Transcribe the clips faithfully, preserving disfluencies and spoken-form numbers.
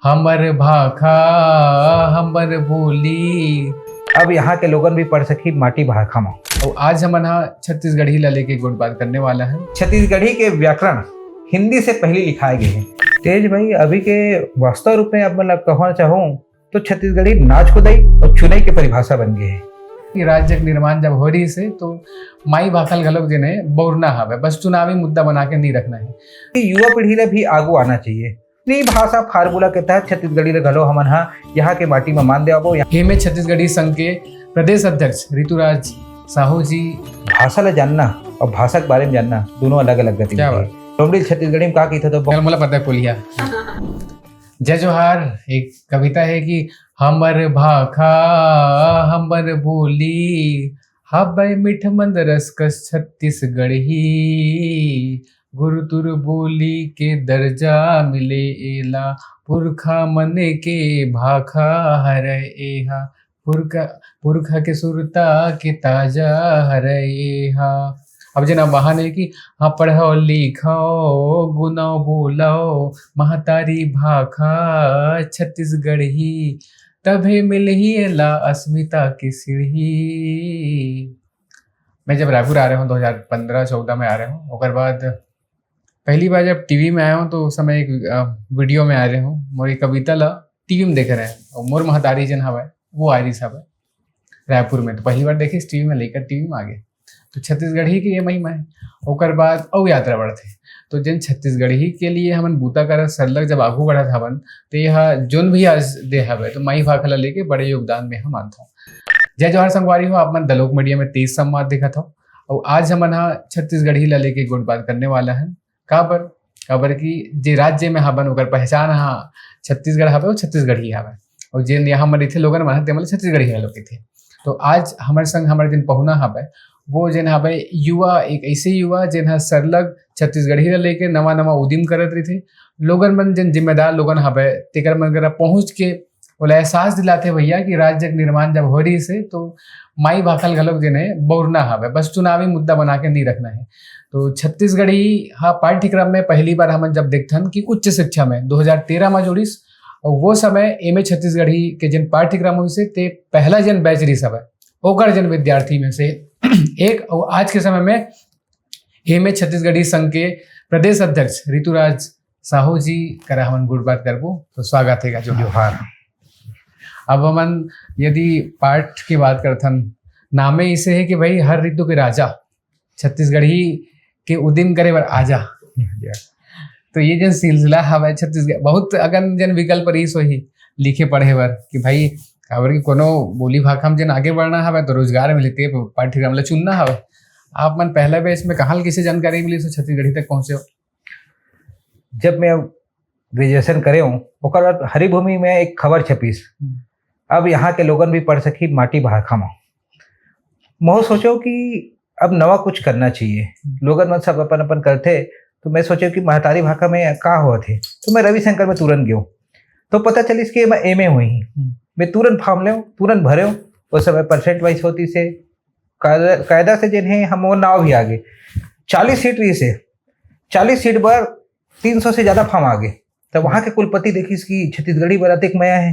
हमर भाखा, हमर बोली। अब यहाँ के लोगन भी पढ़ सकही माटी भाखा म। अउ आज हमन हा छत्तीसगढ़ी ला लेके गोठ बात करने वाला है। छत्तीसगढ़ी के व्याकरण हिंदी से पहली लिखाए गए हैं। तेज भाई, अभी के वास्तव रूप में अब मैं कहना चाहूँ तो छत्तीसगढ़ी नाच कुदाई और चुनई के परिभाषा बन गए है। कि राज्य के निर्माण जब हो रही से तो माई भाखा ल घलोक जेन है बउरना हवे, बस चुनावी मुद्दा बना के नहीं रखना है। युवा पीढ़ी ला भी आगू आना चाहिए। त्रिभाषा फार्मूला के तहत छत्तीसगढ़ी ला घलो हमन हा यहाँ के माटी में मान देवाबो। एमे छत्तीसगढ़ी संघ के प्रदेश अध्यक्ष ऋतुराज साहू जी। भाषा ला जानना और भाषा के बारे में जानना दोनों अलग-अलग गतिविधि क्या है। बात? डोमडी छत्तीसगढ़ी में का कहिथे तो चल, मोला पता है, कोलिया। जय जोहार। एक कविता है कि हमर भाखा, हमर बोली, हबै मीठ मंद रस कस छत्तीसगढ़ी। गुरतुर बोली के दर्जा मिले एला, पुरखा मन के भाखा हरय एहा। पुरखा, पुरखा के सुरता के ताजा हरय एहा। अब जेन अब बहाने कि हाँ, पढ़व लिखव, गुनव बोलव, महतारी भाखा छत्तीसगढ़ी, तभे मिलही एला अस्मिता के सीढ़ी। मैं जब रायपुर आ रहे हूँ, दो हज़ार पन्द्रह चौदह में आ रहे हूँ, ओकर बाद पहली बार जब टीवी में आया हूँ, तो उस समय एक, अ, वीडियो में आ रहे हूँ, मोर एक कविता ला टीवी में देखे रहे, और मोर महतारी जन हवय, वो आइरिस हवय रायपुर में, तो पहली बार देखे इस टीवी में, लेकर टीवी में आ गए। तो छत्तीसगढ़ी के ये महिमा है। ओकर बाद अउ यात्रा बढ़थे, तो जेन छत्तीसगढ़ी के लिए हमन बूता करत सरलग जब आगू बढ़त हवन, तो यह जोन भी आज दे हवय, तो माई भाखा ला लेके बड़े योगदान में हम मानथों। जय जोहार संगवारी हो, आप मन दलोक मीडिया में तेज संवाद देखत हो, और आज हमन हा छत्तीसगढ़ी ला लेके गोठ बात करने वाला है। काबर? काबर कि जे राज्य में हाबन, ओकर पहचान हा छत्तीसगढ़ हावय, वो छत्तीसगढ़ी हावय। और जेन यहाँ हमर इथे लोगन मन ह, तेमन ल छत्तीसगढ़ी घलो कहिथे। तो आज हमर संग हमर दिन पहुना हावय, वो जेन हावय युवा, एक ऐसे युवा जेन ह सरलग छत्तीसगढ़ी ल लेके नवा नवा उदिम करत रहिथे। लोगन मन, जेन जिम्मेदार लोगन हावय, तेकर मन करा पहुँच के ओला एहसास दिलाथे भैया कि राज्य के निर्माण जब हो रहिस हे, तो माई भाखा ल घलोक जेन हे बउरना हावय, बस चुनावी मुद्दा बना के नहीं रखना है। तो छत्तीसगढ़ी हा पाठ्यक्रम में पहली बार हमन जब देखथन कि उच्च शिक्षा में दो हज़ार तेरह में जुड़िस, और वो समय एमे छत्तीसगढ़ी के जेन पाठ्यक्रम होइस हे, ते पहला जेन बैच रहिस हवय, ओकर जेन विद्यार्थी में से एक, और आज के समय में एमे छत्तीसगढ़ी संघ के प्रदेश अध्यक्ष ऋतुराज साहू जी करा हमन गोठ बात करबो, तो स्वागत हे गा। जोहार। जोहार। अब हमन यदि पाठ के बात करथन, नामे इसे है कि भाई हर ऋतु के राजा छत्तीसगढ़ी के उदिम करे बर आजा। आजा। तो ये जन सिलसिला हवय छत्तीसगढ़, बहुत अगन जन विकल्प रहिस होही लिखे पढ़े बर कि भाई काबर कि कोनो बोली भाखा में जन आगे बढ़ना हवय तो रोजगार मिलते पाठ्यक्रम ला चुनना हवय। आप मन पहला बैच में कहाँ ले कइसे जानकारी मिलिस हो छत्तीसगढ़ी तक पहुँचे हो? जब मैं ग्रेजुएशन करे हूँ, ओकर बाद हरिभूमि में एक खबर छपिस, हम्म। अब यहाँ के लोगन भी पढ़ सकही माटी भाखा म। महू सोचो कि अब नवा कुछ करना चाहिए। हम्म। लोगन मन सब अपन अपन करथे, तो मैं सोचो कि महतारी भाखा में का होत हे, तो मैं रविशंकर में तुरंत गयो। तो पता चलिस कि एमा एमए होही। हम्म। मैं तुरंत फॉर्म लेव, तुरंत भरेव। उस समय परसेंट वाइज होतिस हे, कायदा, कायदा से जेन हे हम वो नाव भी आगे, चालीस सीट रहिस हे, चालीस सीट बर तीन सौ से ज्यादा फॉर्म आगे। तब वहाँ के कुलपति देखिस कि छत्तीसगढ़ी बर अतेक मया हे,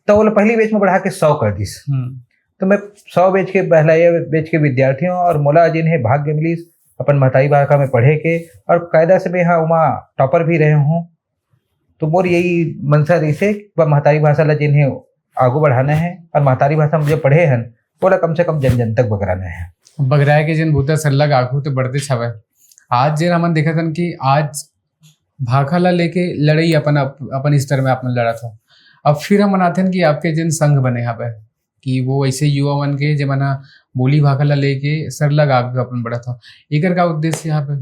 तो ओला पहली बैच में बढ़ा के सौ कर दिस। हम्म। तो मैं सौ बैच के, पहला ये बैच के विद्यार्थी हूँ और मोला जेन हे भाग्य मिलिस अपन महतारी भाखा में पढ़े के, और कायदा से मैं यहाँ वहाँ टॉपर भी रहे हूँ। तो मोर यही मंशा रहिस हे कि महतारी भाषा ला जेन हे आगू बढ़ाना है और महतारी भाषा में जो पढ़े हन, ओला कम से कम जन जन तक बगराना है। बगराए के जेन बूता सरलग आगू तो बढ़तेच हवय। आज जेन हमन देखत हन कि आज भाखा ला लेके लड़ाई अपन, अपन स्तर में आप मन लड़त हो। अब फिर हमन आथन कि आपके जेन संघ बने हवय, कि वो ऐसे युवा मन के जेमन ह बोली भाखा ला लेके सरलग आगू अपन बढ़त हो, एकर का उद्देश्य यहाँ पे?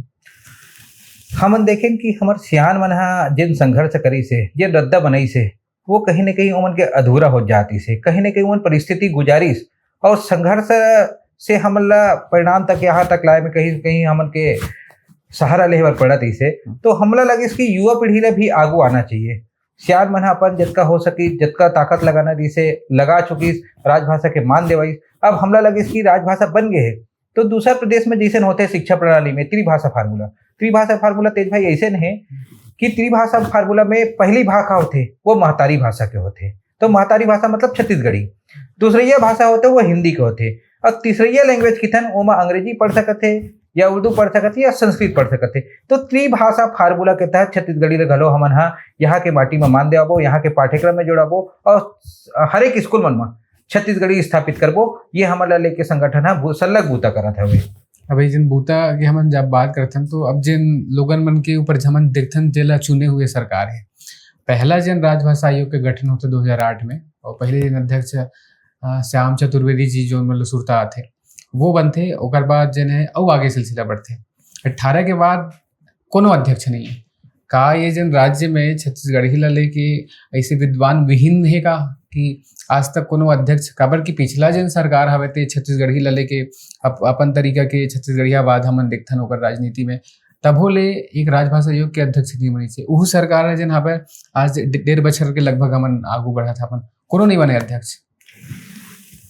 हमन देखेन कि हमर सियान मन ह जेन संघर्ष करिस हे, जेन रद्दा बनाइस हे, वो कहीं न कहीं ओमन के अधूरा हो जातिस हे, कहीं न कहीं ओमन परिस्थिति गुजारिस और संघर्ष से हमन ला परिणाम तक यहाँ तक लाए में कहीं, कहीं हमन के सहारा लेहे बर पड़त रहिस हे। तो हमला लगिस कि युवा पीढ़ी ला भी आगू आना चाहिए। सियान मन ह अपन जतका हो सकिस, जतका ताकत लगाना रहिस हे, लगा चुकिस, राजभाषा के मान देवाइस। अब हमला लगिस कि राजभाषा बन गे हे, तो दूसर प्रदेश में जइसन होथे शिक्षा प्रणाली में त्रिभाषा फार्मूला, त्रिभाषा फार्मूला तेज भाई अइसन हे कि त्रिभाषा फार्मूला में पहली भाषा होथे, वो महतारी भाषा के होथे। तो महतारी भाषा मतलब छत्तीसगढ़ी। दूसरैया भाषा होथे, वो हिंदी के होथे। और तीसरैया लैंग्वेज किथन, ओमा अंग्रेजी पढ़ सकत हे, या उर्दू पढ़ सकत हे, या संस्कृत पढ़ सकत हे। तो त्रिभाषा फार्मूला के तहत छत्तीसगढ़ी ल घलो हमन ह यहाँ के माटी में मान देवाबो, यहाँ के पाठ्यक्रम में जोड़ाबो, और हर एक स्कूल मन में छत्तीसगढ़ी स्थापित करबो। ये हमन ला लेके संगठन ह बू-, सरलग बूता करत हवे। अभी जिन बूता के हमन जब बात करथन, तो अब जिन लोगन मन के ऊपर हमन देखथन, जेला चुने हुए सरकार है, पहला जिन राजभाषा आयोग के गठन होथे दो हज़ार आठ में, और पहले जिन अध्यक्ष, अ, श्याम चतुर्वेदी जी, जो मतलब सुरता आथे, वो बनथे। ओकर बाद जिन है, अउ आगे सिलसिला बढ़थे। अठारह के बाद कोनो अध्यक्ष नहीं है। का ये जिन राज्य में छत्तीसगढ़ी ला लेके ऐसे विद्वान विहीन है का, कि आज तक कोनो अध्यक्ष, काबर कि पिछला जिन सरकार हवे, ते छत्तीसगढ़ी ला लेके अप-, अपन तरीका के छत्तीसगढ़ियावाद हमन देखथन ओकर राजनीति में, तभो ले एक राजभाषा आयोग के अध्यक्ष नहीं बनिस हे। उहू सरकार ह जिन हवे, आज डे-, डेढ़ बछर के लगभग हमन आगू बढ़त हवन, कोनो नहीं बने अध्यक्ष।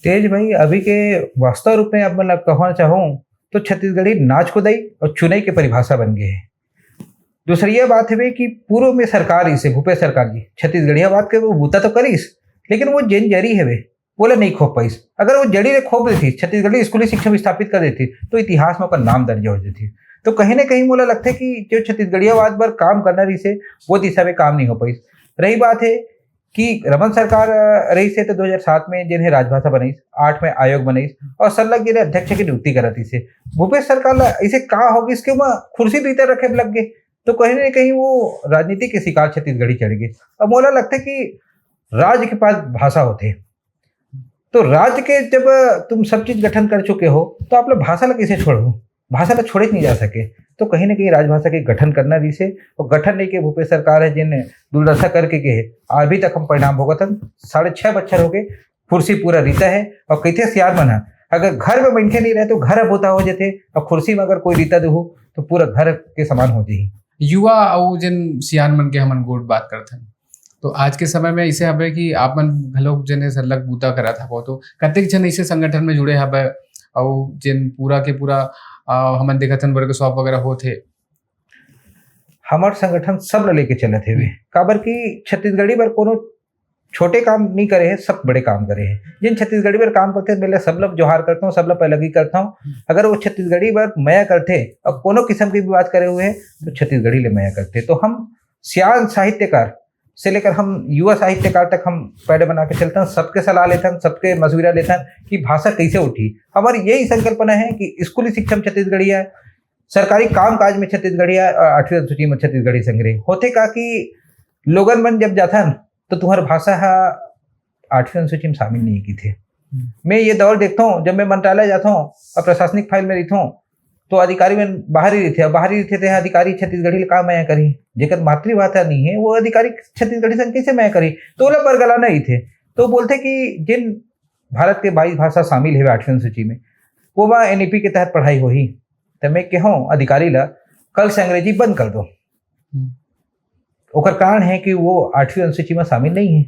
तेज भाई, अभी के वास्तव रूप में आप मन ला कहना चाहूँ, तो छत्तीसगढ़ी नाच कुदाई और चुनई के परिभाषा बन गए है। दूसरी ये बात हवे कि पूर्व में सरकार, इसे भूपेश सरकार जी छत्तीसगढ़ियावाद के वो बूता तो करिस, लेकिन वो जेन जरी हवे, वो ला नहीं खोप पाइस। अगर वो जरी ले खोप देती, छत्तीसगढ़ी स्कूली शिक्षा स्थापित कर देती, तो इतिहास में ओकर नाम दर्ज हो जाती। तो कहीं ना कहीं मोला लगता है कि जो छत्तीसगढ़ियावाद पर काम करना रही से, वो दिशा में काम नहीं हो पाइस। रही बात है कि रमन सरकार, अ, रही से तो दो हज़ार सात में जिन्हें राजभाषा बनाई, आठ में आयोग बनाई, और सरलग जिन्हें अध्यक्ष की नियुक्ति कराती से। भूपेश सरकार ला इसे कहा होगी, इसके वहाँ कुर्सी भीतर रखे लग गए, तो कहीं ना कहीं वो राजनीति के शिकार छत्तीसगढ़ी चढ़ गए। अब मोला लगता है कि राज्य के पास भाषा होते, तो राज्य के जब तुम सब चीज गठन कर चुके हो, तो आप लोग भाषा ला कैसे छोड़ो? भाषा ला छोड़े नहीं जा सके। तो कहीं ना कहीं राजभाषा के गठन करना रही से, और गठन नहीं के भूपेश सरकार है जिन दुर्दशा करके के है, अभी तक हम परिणाम भुगतन। साढ़े छह बच्छर हो गए, कुर्सी पूरा रीता है। और कहते सियार मन ह, अगर घर में मनखे नहीं रहे तो घर पोता हो जाते, और कुर्सी में अगर कोई रीता देहू तो पूरा घर के समान हो जाही। युवा अउ जिन सियान मन के हमन गोठ बात करथन, तो आज के समय में इसे हवे कि आप मन घलोक जने सरलग बूता करत हवो, तो कतेक जन इसे संगठन में जुड़े हवे, अउ जिन पूरा के पूरा, अ, हमन देखत हन वर्कशॉप वगैरह होत हे? हमर संगठन सब ल लेके चलत हेवे, काबर कि छत्तीसगढ़ी बर कोनो छोटे काम नहीं करे हे, सब बड़े काम करे हे। जिन छत्तीसगढ़ी बर काम करते, मैं सब ल जोहार करता हूँ, सब ल पैलगी करता हूँ। अगर वो छत्तीसगढ़ी बर मया करते और कोनो किस्म की भी बात करे हुए, तो छत्तीसगढ़ी ले मया करते। तो हम सियान साहित्यकार से लेकर हम युवा साहित्यकार तक हम पैड बना के चलते हैं, सबके सलाह लेते हैं, सबके मशविरा लेते हैं कि भाषा कैसे उठी। हमारी यही संकल्पना है कि स्कूली शिक्षा में छत्तीसगढ़ी है, सरकारी काम काज में छत्तीसगढ़ी है, और आठवीं अनुसूची में छत्तीसगढ़ी संग्रह होते का कि लोगन मन जब जाथन तो तुम्हार भाषा हा आठवीं अनुसूची में शामिल नहीं की थे। हम्म। मैं ये दौर देखता हूँ, जब मैं मंत्रालय जाता हूँ और प्रशासनिक फाइल में रहता हूँ, तो अधिकारी मन बाहर ही रहिथे, बाहर ही रहिथे, ते अधिकारी छत्तीसगढ़ी ले का मया करही? जेकर मातृभाषा नहीं है, वो अधिकारी छत्तीसगढ़ी संग कैसे मया करही? तो ओला परगलाना ही थे। तो बोलते कि जिन भारत के बाईस भाषा शामिल है आठवीं अनुसूची में, वो बा एनईपी के तहत पढ़ाई होही। तो मैं कहूँ अधिकारी ला, कल से अंग्रेजी बंद कर दो। हम्म। ओकर कारण है कि वो आठवीं अनुसूची में शामिल नहीं है।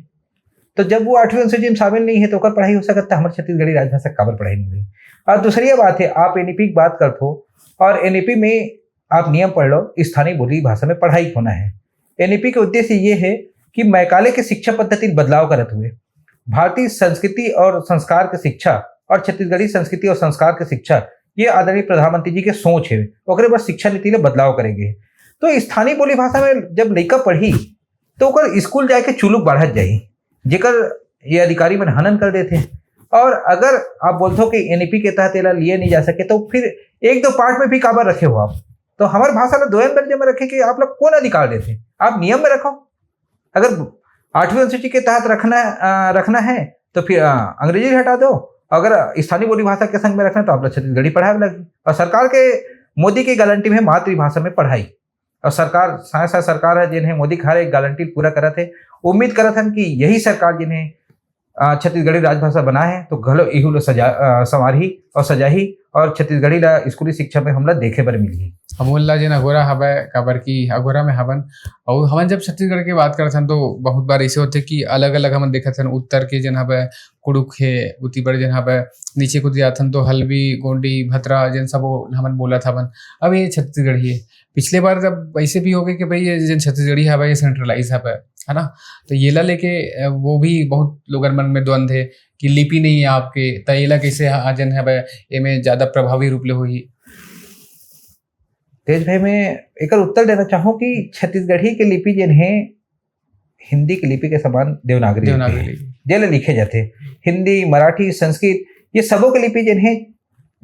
तो जब वो आठवीं अनुसूची में शामिल नहीं है, तो ओकर पढ़ाई हो सकता है, हमारे छत्तीसगढ़ी राजभाषा काबर पढ़ाई नहीं हुई? और दूसरी ये बात है, आप एनईपी की बात करते हो और एनईपी में आप नियम पढ़ लो, स्थानीय बोली भाषा में पढ़ाई होना है। एनईपी के उद्देश्य ये है कि मैकाले के शिक्षा पद्धति में बदलाव करत हुए भारतीय संस्कृति और संस्कार के शिक्षा और छत्तीसगढ़ी संस्कृति और संस्कार के शिक्षा, ये आदरणीय प्रधानमंत्री जी के सोच है, ओकरे बर शिक्षा नीति में बदलाव करेंगे। तो स्थानीय बोली भाषा में जब लइका पढ़ी, तो ओकर स्कूल जाए के चुलुक बढ़त जाही, जेकर ये अधिकारी मन हनन कर देथे। और अगर आप बोलते हो कि एनईपी के तहत एला लिए नहीं जा सके, तो फिर एक दो पाठ में भी काबर रखे हो आप? तो हमारे भाषा ला दो दर्जे में रखे कि आप लोग कौन अधिकार देते? आप नियम में रखो। अगर आठवीं अनुसूची के तहत रखना, अ, रखना है, तो फिर, अ, अंग्रेजी हटा दो। अगर स्थानीय बोली भाषा के संग में रखना है, तो आप लोग छत्तीसगढ़ी पढ़ाए लगी। और सरकार के, मोदी की गारंटी में मातृभाषा में पढ़ाई। और सरकार, साथ साथ सरकार है जिन्हें मोदी के हर एक गारंटी पूरा करत है। उम्मीद करत हन कि यही सरकार जिन्हें, अ, छत्तीसगढ़ी राजभाषा बनाए है, तो घलो इहू लो सजा, अ, संवारही और सजाही और छत्तीसगढ़ी ला स्कूली शिक्षा में हमला देखे बर मिलही। अमोल ला जेन अगोरा हवय, काबर कि अगोरा में हवन, अउ हमन जब छत्तीसगढ़ के बात करत हन, तो बहुत बार ऐसे होथे कि अलग-अलग हमन देखत हन, उत्तर के जेन हवय कुड़ुख हे, उती बर जेन हवय, नीचे कुती जाथन, तो हल्बी, गोंडी, भतरा, जेन सब वो हमन बोलत हवन, अब ये छत्तीसगढ़ी हे। पिछले बार जब ऐसे भी हो गए कि भाई, ये जेन छत्तीसगढ़ी हवय, ये centralize हवय, है ना? तो येला लेके, अ, वो भी बहुत लोगन मन में द्वंद हे कि लिपि नहीं है आपके, त येला कैसे, आ, जेन हवय, एमे ज्यादा प्रभावी रूप ले होही? तेज भाई, मैं एकर उत्तर देना चाहूँ कि छत्तीसगढ़ी के लिपि जेन हे, हिंदी के लिपि के समान देवनागरी लिपि देवनागरी हे, लिपि। जेला लिखे जाथे। हिंदी, मराठी, संस्कृत, ये सबो के लिपि जेन हे,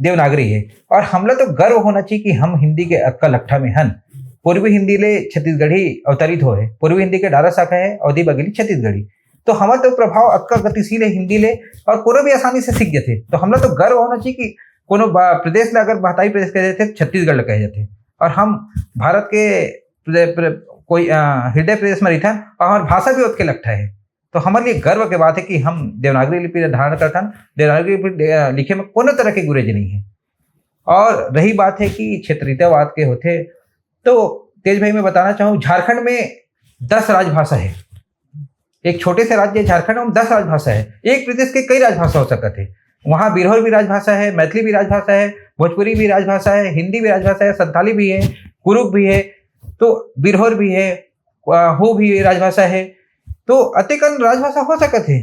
देवनागरी हे। और हमला तो गर्व होना चाहिए कि हम हिंदी के अक्का लट्ठा में हन। पूर्वी हिंदी ले छत्तीसगढ़ी अवतरित होए हे। पूर्वी हिंदी के डारा शाखा हे अवधी बघेली छत्तीसगढ़ी। तो हमर तो प्रभाव अक्का गतिशील हे हिंदी ले, और कोनो भी आसानी से सीख जाथे। तो हमला तो गर्व होना चाहिए कि कोनो बा-, प्रदेश ला अगर महतारी प्रदेश कहे जाथे, छत्तीसगढ़ ला कहे जाथे। और हम भारत के प्र-, प्र-, कोई, अ, हृदय प्रदेश में रहिथन और हमर भाषा भी ओतके लट्ठा हे। तो हमर लिए गर्व के बात हे कि हम देवनागरी लिपि ला धारण करथन। देवनागरी लिपि, अ, लिखे में कोनो तरह के गुरेज नहीं हे। और रही बात हे कि क्षेत्रीयतावाद के होथे, तो तेज भाई, मैं बताना चाहूँ, झारखंड में दस राजभाषा हे। एक छोटे से राज्य झारखंड, ओमा दस राजभाषा हे। एक प्रदेश के कई राजभाषा हो सकत हे। वहाँ बिरहोर भी राजभाषा हे, मैथिली भी राजभाषा हे, भोजपुरी भी राजभाषा हे, हिंदी भी राजभाषा हे, संथाली भी हे, कुरुख भी हे, तो बिरहोर भी हे, अ, हो भी राजभाषा हे। तो अतेकन राजभाषा हो सकत हे।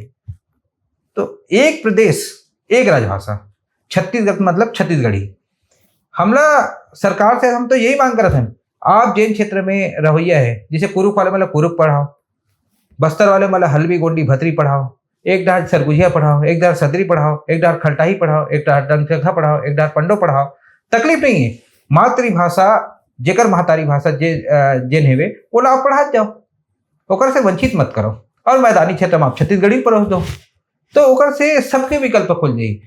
तो एक प्रदेश, एक राजभाषा, छत्तीसगढ़ मतलब छत्तीसगढ़ी। हमला सरकार से हम तो यही मांग करत हन, आप जेन क्षेत्र में रवैया हे, जैसे कुरुख वाले मन ला कुरुख पढ़ाओ, बस्तर वाले मन ला हल्बी, गोंडी, भतरी पढ़ाओ, एक डार सरगुजिया पढ़ाओ, एक डार सदरी पढ़ाओ, एक डार खलटाही पढ़ाओ, एक डार डंगचखा पढ़ाओ, एक डार पंडो पढ़ाओ, तकलीफ नहीं हे। मातृभाषा, जेकर महतारी भाषा जे, अ, जेन हेवे, ओला आप पढ़ात जाओ, ओकर से वंचित मत करो। और मैदानी क्षेत्र में आप छत्तीसगढ़ी परोस दो, तो ओकर से सबके विकल्प खुल जाई।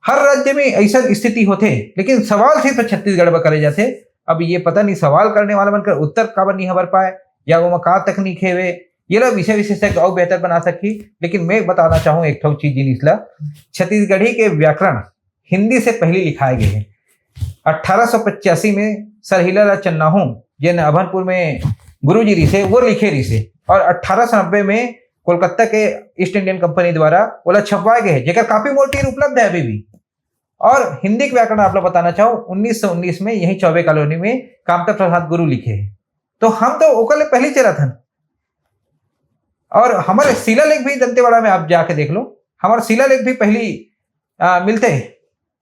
हर राज्य में ऐसा स्थिति होथे, लेकिन सवाल सिर्फ छत्तीसगढ़ में करे जाथे। अब ये पता नहीं सवाल करने वाला मन कर उत्तर काबर नहीं हबर पाए, या ओमा का तकनीक हेवे, ये ला विषय विशेषज्ञ अउ बेहतर बना सकही। लेकिन मैं बताना चाहूँ एक ठो चीज जिनिस ला, छत्तीसगढ़ी के व्याकरण हिंदी से पहली लिखाए गए हे। अठारह सौ पचासी में सर हीलालाल चन्नाहू, जेन अभनपुर में गुरुजी रिसे, वो लिखे रिसे, और अठारह सौ नब्बे में कोलकाता के ईस्ट इंडियन कंपनी द्वारा ओला छपवाए गए हे, जेकर कॉपी मोर तीर उपलब्ध हे अभी भी। और हिंदी के व्याकरण आप लोग बताना चाहूँ, उन्नीस सौ उन्नीस में यही चौबे कॉलोनी में कामता प्रसाद गुरु लिखे हे। तो हम तो ओकर ले पहली चलत हन। और हमारे शिलालेख भी दंतेवाड़ा में आप जाके देख लो, हमारे शिलालेख भी पहली, आ, मिलते हैं।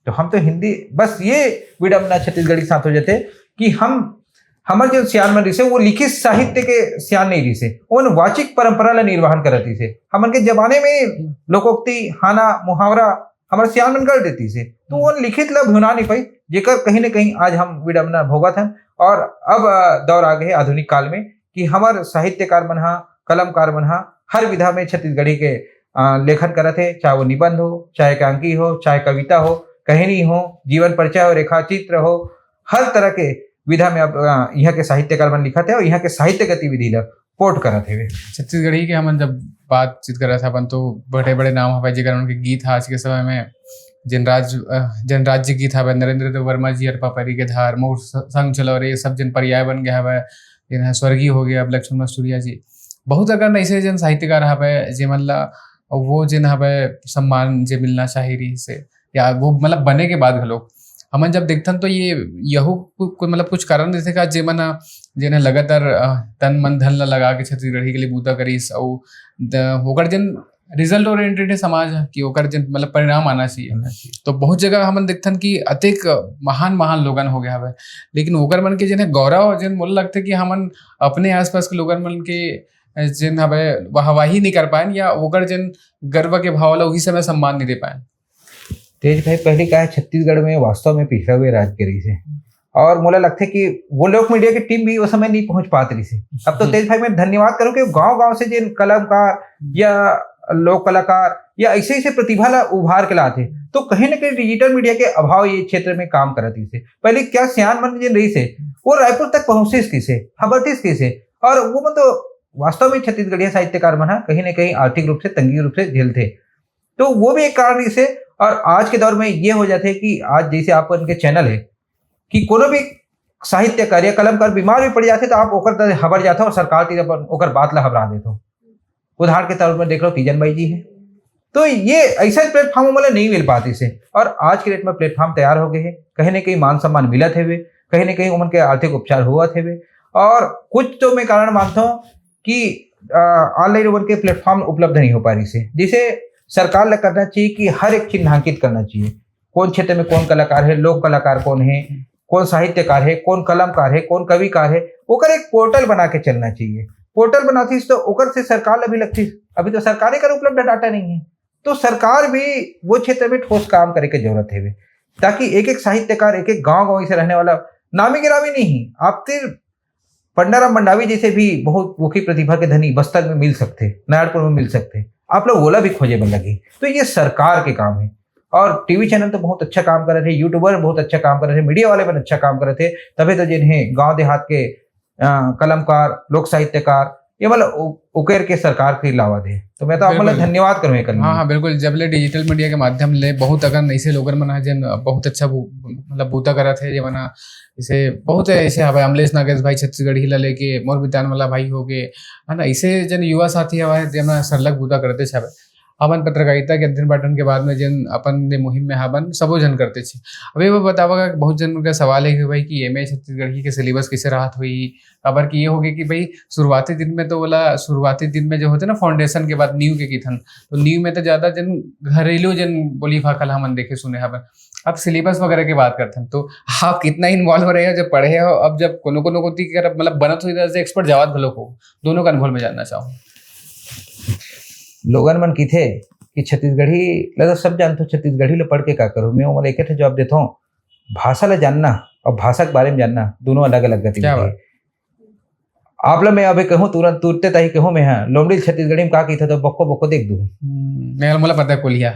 तो हम तो हिंदी, बस ये विडम्बना छत्तीसगढ़ी के साथ हो जाथे कि हम, हमर जो सियान मन रिसे, वो लिखित साहित्य के सियान नहीं रिसे, ओन वाचिक परंपरा ला निर्वहन करत रिसे। हमन के जमाने में लोकोक्ति, हाना, मुहावरा हमर सियान मन गढ़ देती से, तो ओन लिखित ला भुना नहीं पाई, जेकर कहीं ना कहीं आज हम विडम्बना भोगत हन। और अब, अ, दौर आ गए आधुनिक काल में कि हमर साहित्यकार मन हा, कलमकार मन हा हर विधा में छत्तीसगढ़ी के, अ, लेखन करत हे, चाहे वो निबंध हो, चाहे एकांकी हो, चाहे कविता हो, कहानी हो, जीवन परिचय हो, रेखाचित्र हो, हर तरह के विधा में अब, अ, यहाँ के साहित्यकार मन लिखत हे और यहाँ के साहित्य गतिविधि ला पोर्ट करत हेवे। छत्तीसगढ़ी के हमन जब बातचीत करत हवन, तो बड़े-बड़े नाम हवय, जेकर मन के गीत ह आज के समय में जन राज-, अ, जन राज्य गीत हवय, नरेंद्र देव वर्मा जी, अरपा परी के धार, मोर स-, संग चलो रे, ये सब जन पर्याय बन गए हवय, जेन ह स्वर्गीय हो गए अब लक्ष्मण मस्तुरिया जी। बहुत अकन ऐसे जन साहित्यकार हवय, जेमन ला वो जेन हवय सम्मान जे मिलना चाहिए रहिस हे, या वो मतलब बने के बाद घलो हमन जब देखथन, तो ये यहू कु-, कु-, मतलब कुछ कारण रहिथे का, जेमन ह, जेन ह लगातार, अ, तन मन धन ला लगा के छत्तीसगढ़ी के लिए बूता करिस, अउ द-, ओकर जेन result oriented हे समाज ह, कि ओकर जेन मतलब परिणाम आना चाहिए। आना चाहिए। तो बहुत जगह हमन देखथन कि अतेक महान महान लोगन हो गया हवे, लेकिन ओकर मन के जेन ह गौरव, जेन मोला लगथे कि हमन अपने आसपास के लोगन मन के, अ, जेन हवे वाहवाही नहीं कर पाएन या ओकर जेन गर्व के भाव ला उही समय सम्मान नहीं दे पाएन। तेज भाई, पहली का है, छत्तीसगढ़ में वास्तव में पिछड़ा हुए राज्य के रहिस हे, और मोला लगथे कि वो लोक मीडिया की टीम भी उस समय नहीं पहुंच पात रहिस हे। अब तो तेज भाई, मैं धन्यवाद करूं कि गांव-गांव से जिन कलमकार या लोक कलाकार या ऐसे ऐसे प्रतिभा ला उभार के लात हे, तो कहीं ना कहीं डिजिटल मीडिया के अभाव ये क्षेत्र में काम करत रहिस हे। पहले क्या सियान मन जिन रहिस हे, वो रायपुर तक पहुंचिस कइसे, हबरटिस कइसे, और वो मन तो वास्तव में छत्तीसगढ़िया साहित्यकार मन ह कहीं ना कहीं आर्थिक रूप से तंगी रूप से झेलथे। तो वो भी एक कारण इसे। और आज के दौर में ये हो जाते हैं कि आज जैसे आप उनके चैनल है कि कोनो भी साहित्यकार या कलमकार बीमार भी पड़ जाथे, तो आप ओकर तरफ हबर जाथो और सरकार तीर अपन ओकर बात ला हबरा देथो। उदाहरण के तौर पर देख लो, तीजन बाई जी है, तो ये ऐसा प्लेटफॉर्म मोला नहीं मिल पाती से। और आज के डेट में प्लेटफॉर्म तैयार हो गए हैं, कहीं ना कहीं मान सम्मान मिलत हेवे, कहीं ना कहीं उमन के आर्थिक उपचार होवत हेवे। और कुछ तो मैं कारण मानता हूँ कि ऑनलाइन उमन के प्लेटफॉर्म उपलब्ध नहीं हो पा रही से, जिसे सरकार ला करना चाहिए कि हर एक चिन्हांकित करना चाहिए, कौन क्षेत्र में कौन कलाकार है, लोक कलाकार कौन है, कौन साहित्यकार है, कौन कलमकार है, कौन कविकार है, ओकर एक पोर्टल बना के चलना चाहिए। पोर्टल बनातीस तो ओकर से सरकार ला भी लगतीस। अभी तो सरकार कर उपलब्ध डाटा नहीं है, तो सरकार भी वो क्षेत्र में ठोस काम करे के जरूरत है, ताकि एक एक साहित्यकार, एक एक गांव गांव से रहने वाला, नामी गिरामी नहीं, आप तीर पंडाराम मंडावी जैसे भी बहुत बहुमुखी प्रतिभा के धनी बस्तर में मिल सकते, नारायणपुर में मिल सकते, आप लोग ओला भी खोजे में लगे। तो ये सरकार के काम है। और टीवी चैनल तो बहुत अच्छा काम कर रहे थे, यूट्यूबर बहुत अच्छा काम कर रहे थे, मीडिया वाले मन अच्छा काम कर रहे थे, तभी तो जिन्हें गांव देहात के अ, कलमकार, लोक साहित्यकार, ये मतलब उ-, उकेर के सरकार के लावा दे। तो मैं तो आप मतलब बिल्कुल। धन्यवाद करूँ एकर हाँ, लिए। हाँ, बिल्कुल। जब ले डिजिटल मीडिया के माध्यम ले बहुत अकन ऐसे लोगन मन ह, जेन बहुत अच्छा बू-, मतलब बूता करत हे, जे मन ह, जैसे बहुत ऐसे हवे, अमलेश नागेश भाई छत्तीसगढ़ी ला लेके, मोर बितान वाला भाई हो गए, है ना, ऐसे जन युवा साथी हवे, जे मन ह सरलग बूता करते हवे। अपन पत्रकारिता के अध्ययन पाठन के बाद में जेन अपन दे मुहिम में हाबन, सबो झन करते छे। अब ये बतावा का बहुत जन का सवाल है कि भाई कि एमए छत्तीसगढ़ी के सिलेबस कैसे रहत होई, काबर कि ये हो गया कि भाई शुरुआती दिन में तो बोला, शुरुआती दिन में जो होते ना फाउंडेशन के बाद नींव के किथन, तो नींव में तो ज्यादा जन घरेलू जन बोली भाखा ला हमन देखे सुने हवन। अब सिलेबस वगैरह के बात करथन तो आप कितना इन्वॉल्व रहे हो जब पढ़े हो, अब जब कोनो कोनो कोती कर मतलब बनत हो जैसे एक्सपर्ट जवाब घलो हो, दोनों का अनुभव में जानना चाहूँ। लोगन मन किथे कि छत्तीसगढ़ी ला तो सब जानथो, छत्तीसगढ़ी ला पढ़ के का करूँ? मैं ओमन एक ठे जवाब देथो, भाषा ला जानना और भाषा के बारे में जानना दोनों अलग-अलग गतिविधि क्या है। बात। आप ला मैं अभी कहूँ, तुरंत तुरते ताही कहूँ मैं, हाँ, लोमड़ी छत्तीसगढ़ी में का कहिथे तो बक्को बक्को देख दूँ। हम्म, मैं मोला पता है कोलिया।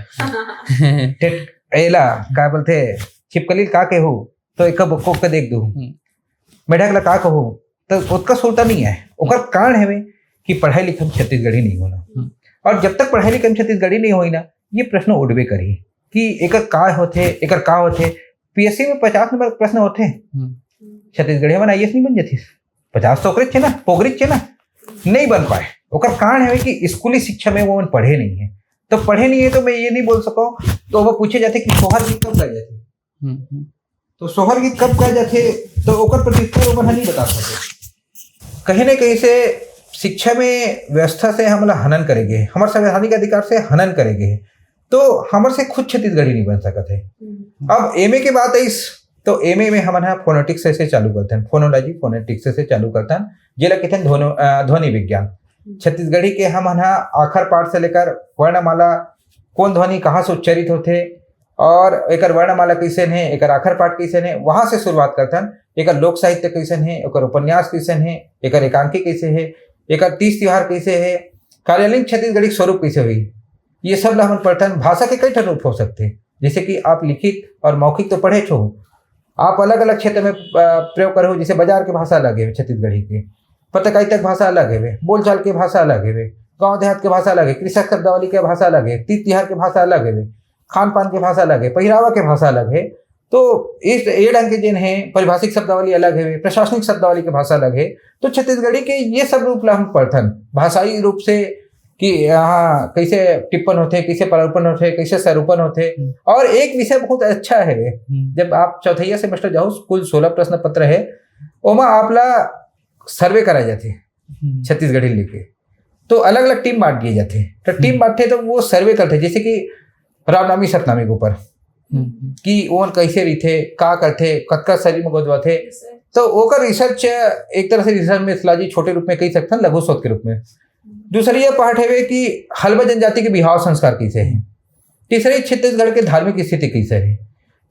ठेठ, एला, का बोलथे, छिपकली का कहू, तो एक बक्को के देख दूँ। हम्म। मेढक ला का कहू, तो ओतका सुरता नहीं है। ओकर कारण हवे कि पढ़ाई लिखाई में छत्तीसगढ़ी नहीं होना। हम्म। और जब तक पढ़ाई लिखाई में छत्तीसगढ़ी नहीं होई ना, ये प्रश्न उठबे करही कि एकर का होथे, एकर का होथे। पीएससी में पचास नंबर के प्रश्न होथे हम्म। छत्तीसगढ़ी, हमन आईएएस नहीं बन जाती। पचास तो ओकरे छे ना, पोगरी छे ना, नहीं बन पाए। ओकर कारण हवे कि स्कूली शिक्षा में वो मन पढ़े नहीं है। तो पढ़े नहीं है तो मैं ये नहीं बोल सकूँ, तो वो पूछे जाथे कि सोहर गीत कब गाए जाथे? हम्म, हम्म। तो सोहर गीत कब गाए जाथे, तो ओकर प्रत्युत्तर ओमन ह नहीं बता सके। कहीं ना कहीं से शिक्षा में व्यवस्था से हमला हनन करे गे, हमर संवैधानिक अधिकार से हनन करे गे, तो हमर से खुद छत्तीसगढ़ी नहीं बन सकत है। हम्म। अब एमए के बात आइस, तो एमए में हमन ह फोनेटिक्स से, से चालू करथन, फोनोलॉजी, फोनेटिक्स से चालू करथन, जेला कहिथन ध्वनि, अ, ध्वनि विज्ञान। हम्म। छत्तीसगढ़ी के हमन ह आखर पाठ से लेकर वर्णमाला, कौन ध्वनि कहाँ से उच्चारित होथे और एकर वर्णमाला कइसन हे, एकर आखर पाठ कइसन हे, वहाँ से शुरुआत करथन। एकर लोक साहित्य कइसन हे, ओकर उपन्यास कइसन हे, एकर एकांकी कइसे हे, एकर तीज तिहार कइसे हे, कार्यालयीन छत्तीसगढ़ी के स्वरूप कइसे होही, ये सब ला हमन पढ़थन। भाषा के कई ठन रूप हो सकथे, जैसे कि आप लिखित और मौखिक तो पढ़े छो, आप अलग-अलग क्षेत्र में, अ, प्रयोग करहु, जैसे बाजार के भाषा अलग हे छत्तीसगढ़ी के, पत्रकारिता के भाषा अलग हेवे, बोलचाल के भाषा अलग हेवे, गाँव देहात के भाषा अलग हे, कृषक शब्दावली के भाषा अलग हे, तीज तिहार के भाषा अलग हेवे, खान पान के भाषा अलग हे, पहिरावा के भाषा अलग हे। तो इस, ये ढंग के जेन हे, पारिभाषिक शब्दावली अलग हेवे, प्रशासनिक शब्दावली के भाषा अलग हे। तो छत्तीसगढ़ी के ये सब रूप ला हम पढ़थन, भाषाई रूप से कि यहाँ कैसे टिप्पण होथे, कैसे प्रारूपण होथे, कैसे स्वरूपण होथे। हम्म। और एक विषय बहुत अच्छा हे, हम्म। जब आप चौथैया सेमेस्टर जाओ, कुल सोलह प्रश्न पत्र हे, ओमा आप ला सर्वे कराए जाथे हम्म। छत्तीसगढ़ी लेके, तो अलग-अलग टीम बांट दिए जाथे। तो टीम हम्म। बांटथे तो वो सर्वे करथे, जैसे कि रामनवमी सतनवमी के ऊपर हम्म। कि ओन कैसे रहिथे, का करथे, कतका शरीर में गोदवाथे, तो ओकर रिसर्च एक तरह से रिसर्च मेथोलॉजी छोटे रूप में कही सकथन, लघु शोध के रूप में। दूसरी ये पार्ट हेवे कि हलबा जनजाति के बिहाव संस्कार कैसे हे, तीसरी छत्तीसगढ़ के धार्मिक स्थिति कैसे हे।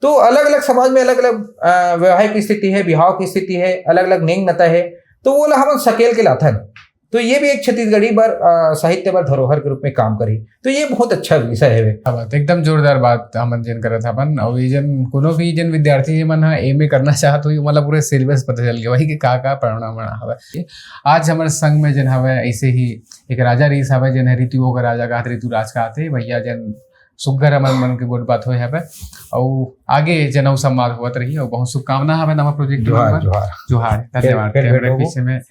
तो अलग-अलग समाज में अलग-अलग, अ, वैवाहिक स्थिति हे, बिहाव की स्थिति हे, अलग-अलग नेंग नता हे, तो वो ला हमन सकेल के लाथन। तो ये भी एक छत्तीसगढ़ी बर, अ, साहित्य बर धरोहर के रूप में काम करही। तो ये बहुत अच्छा विषय हेवे। क्या बात, एकदम जोरदार बात हमन जेन करत हवन। अउ ये जन कोनो भी जन विद्यार्थी जे मन ह एमए करना चाहत होही, ओमन ला पूरे सिलेबस पता चल गया होही कि का का पढ़ना मना हवय। आज हमर संग में जेन हवय, ऐसे ही एक राजा रईस हवय, जेन ह ऋतुओं के राजा कहत, ऋतु राज कहत हे। भैया जेन सुग्घर हमन मन के गोठ बात होए हवय। अउ आगे जनऊ संवाद होवत रही, अउ बहुत शुभकामना हवय नवा प्रोजेक्ट जोहार, बर। जोहार। जोहार, धन्यवाद। फिर भेंट कैमरा होबो। पीछे में